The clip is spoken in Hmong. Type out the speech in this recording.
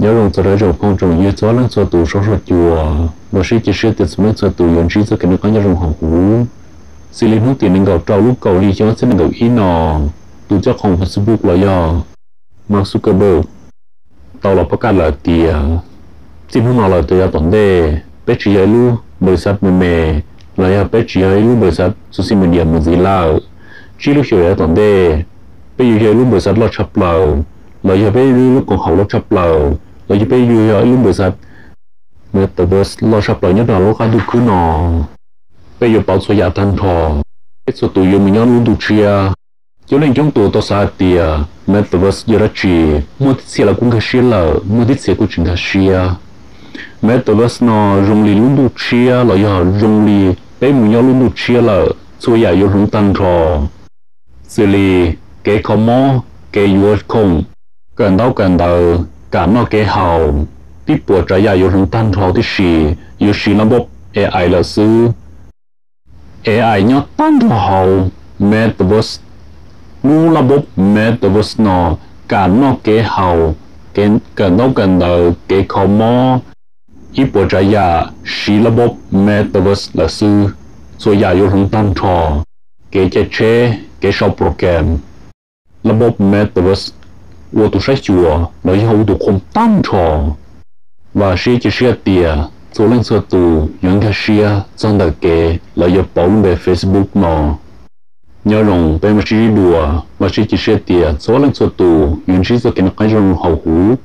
Nyob zoo txog rau tsoom phooj tsoom ywg txhua leej txhua tus saib soj cua, vam thiab cia siab tias txhua leej txhua tus yuav ntsib txoj kev noj qab nyob zoo hauv huv. Xws li hnub tim nees nkaum rau lub kaum hli xyoo ob txhiab nees nkaum ib no, tus coj khoom Facebook los yog Mark Zuckerberg tau los pab kaj lawm tias txij hnub no lawm rau yav tom ntej peb tsis yog ib lub npawj xaj me me los yog peb tsis yog ib lub npawj xaj social media mus ntxiv lawm. Tsib lub xyoo yav tom ntej peb yuav yog ib lub npawj xaj loj tshaj plaws los yog peb yog ib lub koom haum loj tshaj plaws los yog peb yuav yog ib lub npawj xaj metaverse loj tshaj plaws nyob rau lub qab ntuj khwb no. Peb yuav pauv txhua yam tag nrho, peb txhua tus yuav mus nyob lub ntuj tshiab. Coob leej coob tus tau xav hais tias metaverse yog dab tsi, muaj tib txhia lawv kuj nkag siab lawm, muaj tib txhia kuj tsis nkag siab. Metaverse no zoo li lub ntuj tshiab los yog zoo li peb mus nyob lub ntuj tshiab lawm, txhua yam yuav hloov tag nrho, xws li kev kho mob, kev yuav khoom, kawm ntaub kawm ntawv, kam noj kev haus, tib puas tsav yam yuav hloov tag nrho tib si, yuav siv lab npob A I lawm xwb. A I nyob tag nrho hauv metaverse. Lub lab npob metaverse no kam noj kev haus, kawm ntaub kawm ntawv, kev kho mob, ib puas tsav yam siv lab npob metaverse lawm xwb. Txhua yam yuav hloov tag nrho, kev caij tsheb, kev sau program, lab npob metaverse ua tus saib xyuas los yog ua tus qhua tag nrho. Vam thiab cia siab tias txhua leej txhua tus yuav nkag siab txog ntawm kev lawv yuav pauv lub npe Facebook no. Nyob zoo, peb mam sib ntsib dua. Vam thiab cia siab tias txhua leej txhua tus yuav ntsib txoj kev noj qab nyob zoo hauv huv.